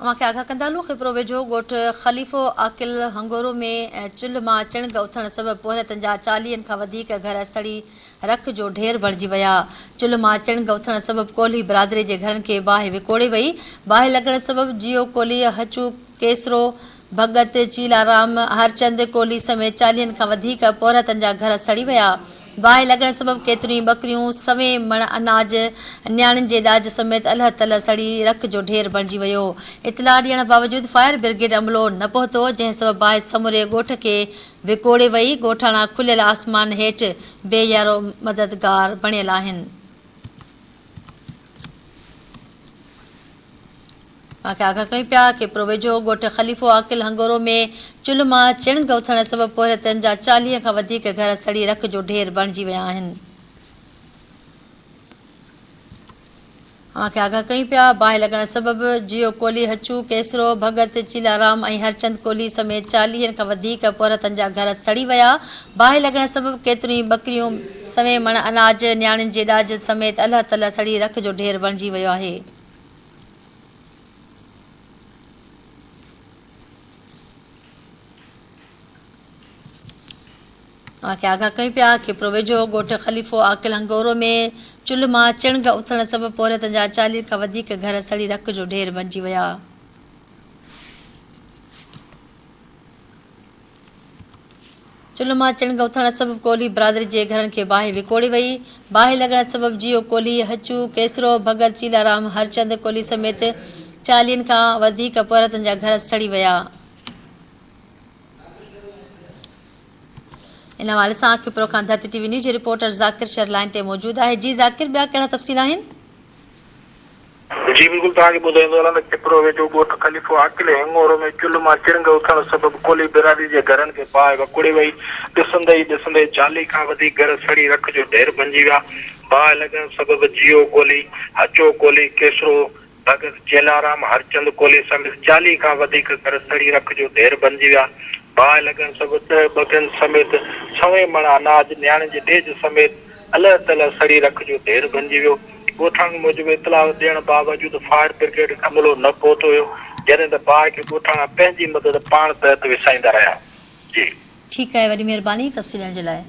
اوهان کي آگاهه ڪندا هلون خپرو ويجهو ڳوٺ خليفو عاقل هنگورو ۾ چلهه مان چڻگ اٿڻ سبب پورهيتن جا چاليهن کان وڌيڪ گهر سڙي رک جو ڍير بڻجي ويا. چلهه مان چڻگ اٿڻ سبب ڪولهي برادري جي گهرن کي باهه وڪوڙي وئي. باهه لڳڻ سبب جيو ڪولهي، هچو ڪيسرو، ڀڳت چيلارام، هرچند ڪولهي سميت چاليهن کان وڌيڪ پورهيتن جا گهر سڙي ويا. باهه لڳڻ سبب ڪيتريون ئي ٻڪريون، سوين مڻ اناج، نياڻين جي ڏاج سميت الهه تلهه سڙي رک جو ڍير بڻجي ويو. اطلاع ڏيڻ باوجود فائر برگيڊ عملو نه پهتو، جنهن سبب باهه سموري ڳوٺ کي وڪوڙي وئي، ڳوٺاڻا کليل آسمان هيٺ بي يارو مددگار بڻيل آهن. اوهان کي آگاهه ڪيون پيا کيپرو ويجهو ڳوٺ خليفو عاقل هنگورو ۾ چلهه مان چڻنگ اٿڻ سبب پورهيتن جا 40 کان وڌيڪ گهر سڙي رک جو ڍير بڻجي ويا آهن. اوهان کي آگاهه ڪيون پيا باهه لڳڻ سبب جيو ڪولهي، هچو ڪيسرو، ڀڳت چيلارام ۽ هرچند ڪولهي سميت چاليهن کان وڌيڪ پورهيتن جا گهر سڙي ويا. باهه لڳڻ سبب ڪيتريون ئي ٻڪريون، سوين مڻ اناج، نياڻين جي ڏاج سميت الهه تلهه سڙي رک جو ڍير بڻجي ويو آهي. اوهان کي آگاهه ڪيون پيا کيپرو ويجهو ڳوٺ خليفو عاقل هنگورو ۾ چلهه مان چڻگ اٿڻ سبب پورهيتن جا 40 کان وڌيڪ گهر سڙي رک جو ڍير بنجي ويا. چلهه مان چڻنگ اٿڻ سبب ڪولهي برادري جي گهرن کي باهه وڪوڙي وئي. باهه لڳڻ سبب جيو ڪولهي، هچو ڪيسرو، ڀڳت چيلارام، هرچند ڪولهي سميت چاليهن کان وڌيڪ پورهيتن جا گهر سڙي ويا. ان حوالي سان کپرو کان ڌرتي ٽي وي نيوز جي رپورٽر ذاڪر شر لائين تي موجود آهي. جي ذاڪر ٻيا ڪهڙا تفصيل آهن؟ جي بلڪل توهان کي ٻڌائيندو هلان ته کپرو ويجهو ڳوٺ خليفو عاقل هڱورو ۾ چلهه مان چڻنگ اٿڻ سبب ڪولهي برادري جي گهرن کي باهه وڪوڙي وئي، ڏسندي ئي ڏسندي 40 کان وڌيڪ گهر سڙي رک جو ڍير بنجي ويا، باهه لڳڻ سبب جيو ڪولهي، هچو ڪولهي، ڪيسرو ڀڳت، چيلارام، هرچند ڪولهي سميت 40 کان وڌيڪ گهر سڙي رک جو ڍير بنجي ويا، باهه لڳڻ سبب ڏهه ٻڪرين سميت سوين مڻ اناج، نياڻين جي ڏيج سميت الهه تلهه سڙي رک جو ڍير بنجي ويو. ڳوٺاڻن موجب اطلاع ڏيڻ باوجود فائر برگيڊ عملو نه پهتو هيو، جڏهن ته باهه کي ڳوٺاڻا پنهنجي مدد پاڻ تحت وسائيندا رهيا. جي. ٺيڪ آهي وڏي مهرباني تفصيل ڏيڻ جي لاء.